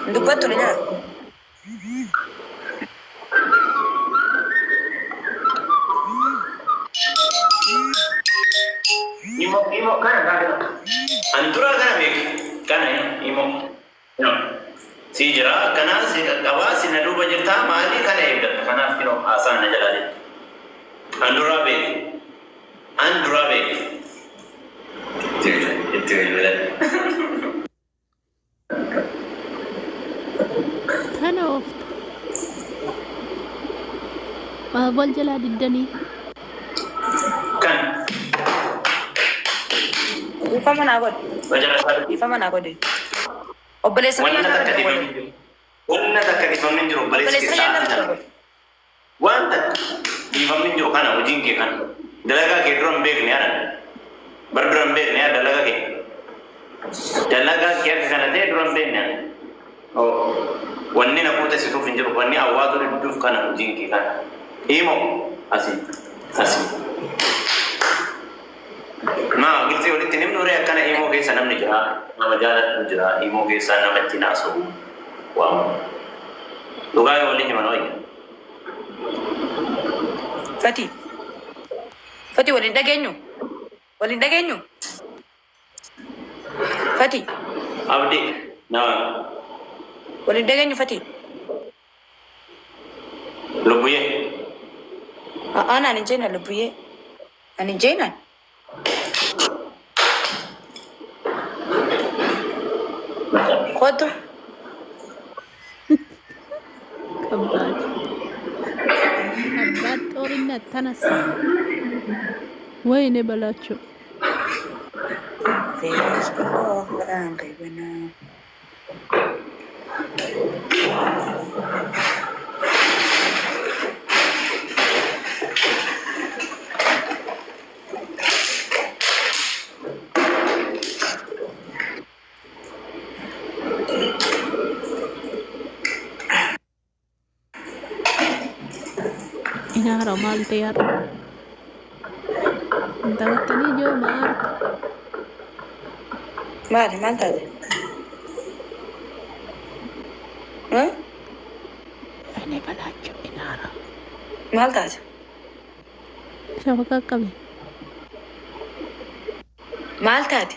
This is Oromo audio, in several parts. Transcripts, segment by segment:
Hin dubbattu ni nyaata. Imo imo kana kana. An duraa kana beeku. Kana imo. No. Si jira kana si qaqqabaa si na duuba jirtaa maali kana eeggatta kanaaf kinoo haasaan na jalaa jetti. An duraa beeku. An duraa beeku. Itti bilbilan. Tana oofta. Maaf wal jalaa diddanii? Kan. Dhiifama naa godhi. Macarashaa Dhiifama naa godhi. Obboleessa Wanna kiyya takka nama dhibamni godhi. jiru. Wanna takka dhibamni jiru obboleessi Obboleessa kee kiyya sa'aatii nama kana. godhi. Waan takka dhiifamni hin jiru kana hojiin kee kana. Dalagaa kee dura hin beekne ana. Bar dura hin beekne yaa dalagaa kee. Dalagaa kee akka kana ta'e dura hin beekne ana. Oo. Wanni na quuxessituuf hin jiru. Wanni awwaatu didduuf kana hojiin kee kana. Imo asii asii. Maa gilxii walitti hin himnu ree akkana imoo keessa namni jira nama jaaladhu jira imoo keessa nama ittiin haasa'u waamu. Dhugaa yoo waliin himan wayya. Fati. Fati waliin dhageenyu. Waliin dhageenyu. Fati. Abdi nama Waliin dhageenyu Fati. lubbuyyee. A'aan ani hin jeena lubbuyyee. Ani hin jeenaan. Kottu. ከባድ ከባድ ጦርነት ተነሳ። ወይኔ በላቸው። Inaara maal ta'e har'a? Hin taphattanii ijoo maarta. Maali maal taate? ወይኔ በላቸው። Inaara Maal taate? Shafa qaqqabe. Maal taate?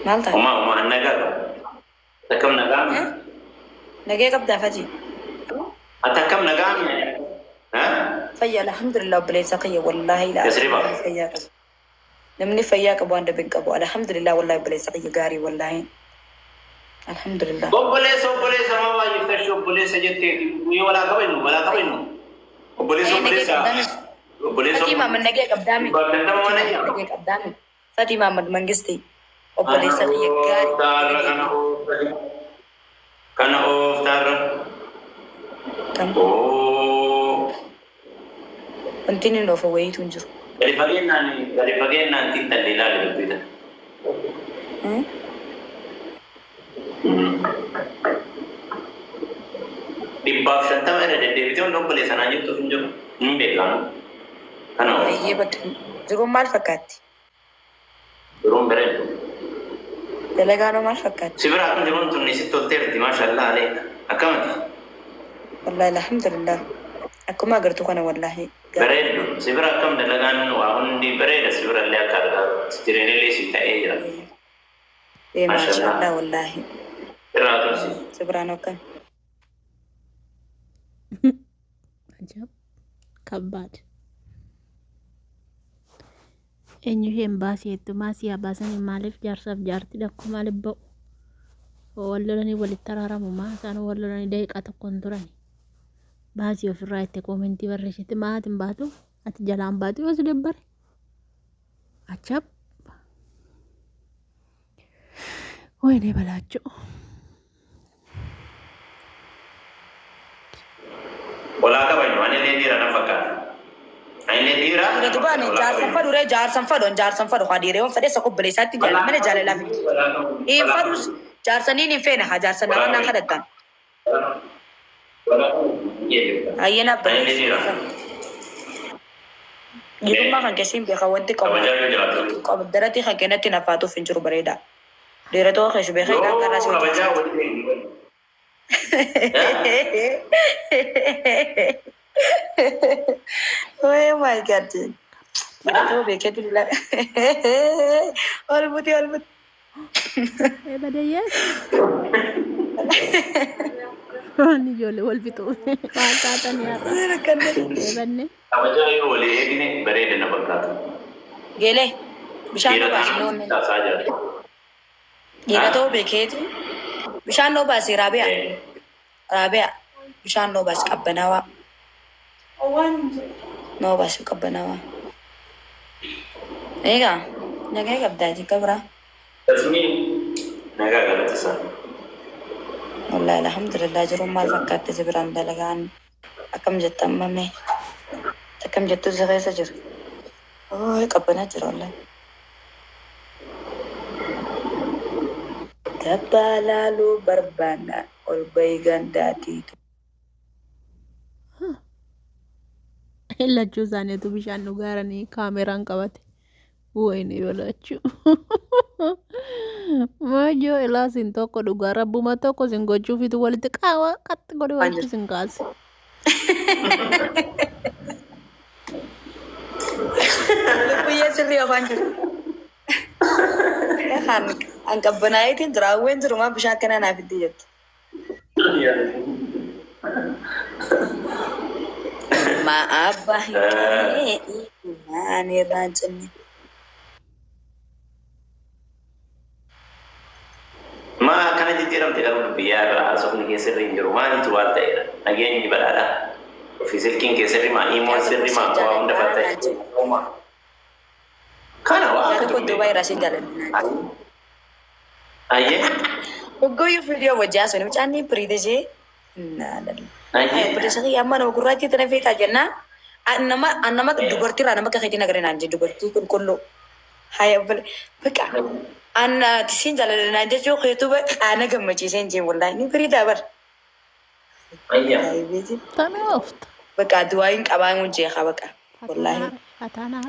Maal taate? Umaa umaa nagaa qaba. Akkam nagaa mi? Nagee qabdaa Fati? Ati akkam nagaa mi? Fayyaa alhamdulillah obboleessa kiyya wallaahi laa Yasriba. fayyaa qabu. Namni fayyaa qabu waan dhabe hin qabu. Alhamdulillah wallaahi obboleessa kiyya gaarii wallaahi. Alhamdulillah. Obboleessa obboleessa maa baay'iftashii obboleessa jettee guyyaa walaa kabajnu walaa kabajnu. Obboleessa Nagee obboleessa. qabdaami. Obboleessa Fatii Maamad nagee qabdaami. Bakkantama mana jira. Nagee qabdaami. Fatii Maamad Mangisti obboleessa kiyya gaarii. Ooftaarra kana ooftaarra. Kana ooftaarra. Kam Oo. wanti inni oofa wayiitu hin jiru. Gadi fageenyaan gadi fageenyaan xiinxalli ilaali dubbii tana. 150 irra deddeebitee hundi obboleessa naan jettuuf hin jiru. Hin beekamu. Kana oofta. Baay'ee bakka jiruun maal fakkaatti? Yeroon bareedu. Dalagaanoo maal fakkaatti? Si bira akkam jiruun tun sitti tolteerti maashaallah aleeka. Akkamati? Wallaahi alhamdulillah. Akkuma agartu kana wallaahi. Bareedu. Si bira akkam dalagaan waa hundi bareeda si bira illee akka argaa jireenillee si ta'ee jira. Ee maashaallah wallaahi. Irraa tursi. Si biraan akkam? Ajab ከባድ eenyu isheen baasii jettu maasii haa baasanii maaliif jaarsaaf jaartii dhakkoo maaliif ba'u wal lolanii walitti araaramu maa isaan wal lolanii daqiiqaa tokko hin turani baasii ofirraa itti koomentii barreessite maa ati hin baatu ati jalaan baatu yoo si dabbare achab ወይኔ በላቸው። Walaa kabajnu ani illee dhiira na fakkaata. Ani illee dhiira. Dura dubaan jaarsan fadhu ree jaarsan fadhu jaarsan fadhu haa dhiiree waan fedhe isa obboleessaatti jaalala mana jaalalaa fi. Hin fadhus jaarsaniin hin feene haa jaarsan nama naan kadhattan. Ayyeen Ani illee dhiira. abboleessa. Dhiirummaa kan keessi hin beeka wanti qabu. Kabajaa yoo jiraatu. Qabu daratii kan kennatti nafaatuuf hin jiru bareeda. Dhiira ta'uu keessa beeka Yoo hidhaan karaa si kabajaa hojjechiisa. waliin Oh my God. Dhiira ta'uu beekeetu lila. Ol buti ol buti. Badayyees. Waan ijoollee wal fixuu waan taatan yaadha. Eebanne. Kabajaa yoo walii eegne bareeda na fakkaata. Geelee bishaan Dhiira noo baasi taanaan noonni. taasaa jira. Dhiira ta'uu beekeetu bishaan noo baasi raabi'a. Raabi'a bishaan noo baasi qabbanaawaa. Noo baasi qabbanaawaa. Eegaa nagaa qabdaa jikka biraa. Tasmiin nagaa galata. Wallahi alhamdulillah jiruun maal fakkaatti si biraan dalagaan akkam jetta ammame akkam jettu si keessa jira. Oo qabbanaa jira wallahi. Dabbaa laaluu barbaanna ol bahi gandaatii. Lachuu isaaniitu bishaan dhugaaranii kaameraan qabate. Wayini lachuu. Maajoo ilaa sin tokko dhugaa rabbuma tokko sin gochuufitu walitti qaawa qaxxi godhe walitti sin kaase. Lubbuyyee sirrii afaan jiru. An qabbanaa'eetiin jira hawween jiru maa bishaan akkanaa naaf itti jettu. Ma abbaa hin qabne maan irraa hin cinne. Maa akkana jijjiiramte garuu biyyaa irraa haasofni kee sirrii hin jiru. Maalitu waan ta'eedha? Nageenyi badhaadha. Ofii silkiin kee sirrii maa imoon sirrii maa waa hunda fatta'e. Kana waa Yaada akka kun Dubaay irraa sin jaaladha. Ayyee. Hoggoyyuu viidiyoo wajjin haasofne mucaan ni biriite ishee. Ayyee. Obboleessa kiyya amma nama gurraattii tana feetaa jennaan. Nama nama dubartiirraa nama akka keetiin agarre naan jedhe dubartii qulqulluu. Haya obbole baqa anna tisiin jaaladha naan jechuu keetuu ana gammachiisee hin jeen wallaahi ni biriitaa bar. Ayyaa. Tana oofta. Baqa du'aayin qabaa hin jeeqa baqa wallaahi. Fataanaa.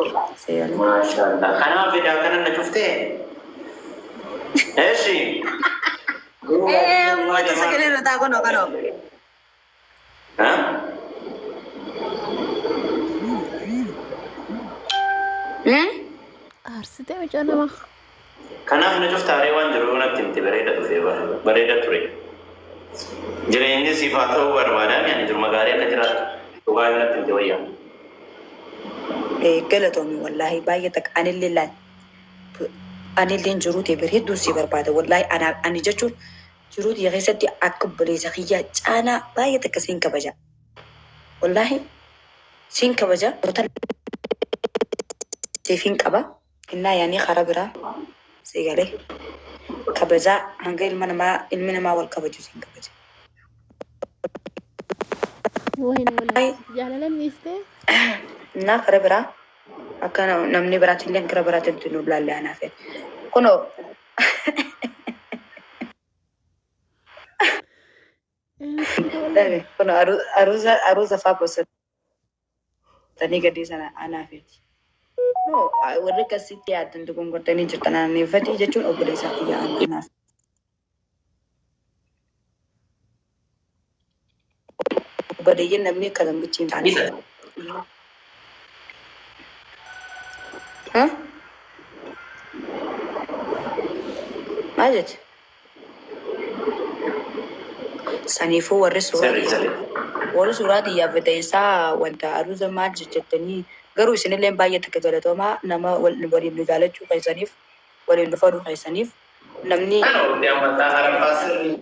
Maashaallah. Kanaaf fidaa kana na cuftee. Eeshi. Moota sagalee irra taa kunoo kanoo. Ha? Aarsitee mucaa namaa. Kanaaf na cuftaaree waan jiru natti himte bareeda dhufee bareeda ture. Jireenyi siif haa ta'uu barbaadaan yaani jirma gaarii akka jiraattu dhugaa yoo natti himte wayyaa. Galatoomi wallaahi baay'ee takka anillee laal anillee jiruu ta'e bir hedduu si barbaada wallaahi ani jechuun jiruu ta'e keessatti akka obboleessa kiyyaa caanaa baay'ee takka siin kabaja. Wallaahi siin kabaja siif hin qaba innaa yaanii karaa biraa si galee kabajaa hanga ilma namaa ilmi namaa wal kabaju siin kabaja. Wayini wallaahi jaalalan dhiistee. Innaa karaa biraa akka namni biraatti illee karaa biraatti nu laalle anaaf. Kunoo kun aruuza aruuza faa bosatanii gadii sana anaafeeti. No, warri akkasitti yaaddan dogongortanii jirtan anaafeeti jechuun obboleessa kiyya anaaf. Obboleeyyiin namni akka lammichi hin taane. Maal jette? Saniifuu warri suuraa Sirrii sirrii. Warri suuraa xiyyaafate isaa wanta aruuza maal jettanii garuu isinillee baay'ee takka galatoomaa nama waliin nu jaalachuu keessaniif waliin nu faduu keessaniif namni Kana hundi amantaa haraffaa sirrii.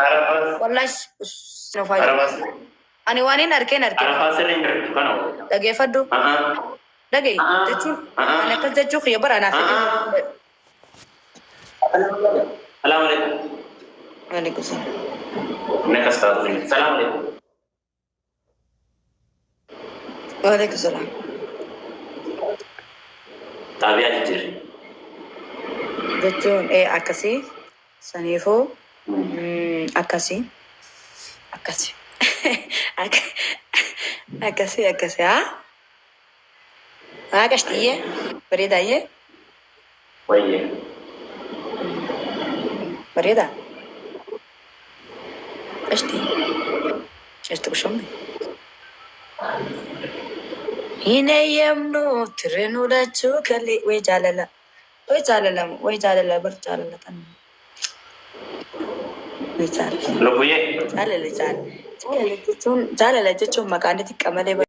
Haraffaa wallahi haraffaa ani waan hin arkeen arkeen haraffaa sirrii hin jirtu kana. Dhageeffadhu dhagahi jechuun ani akkas jechuu kiyya bara anaaf fedhe. Salaamu alaikum. Waalaikum salaam. Inni akkas taatu. Salaamu alaikum. Waalaikum salaam. Xaabiyaa jijjiirri. Jechuun akkasii saniifuu akkasii akkasii akkasii akkasii haa. Haa qashtiyyee bareedaayyee Wayyee. Bareedaa. Qashtii. Qashti qushomme. Hin eeyyamnu tirre nu lachuu kalli way jaalala. Way jaalala way jaalala bar jaalala tan. Way jaalala. Lubbuyyee. Jaalala jaalala. Jaalala jechuun maqaan xiqqa malee.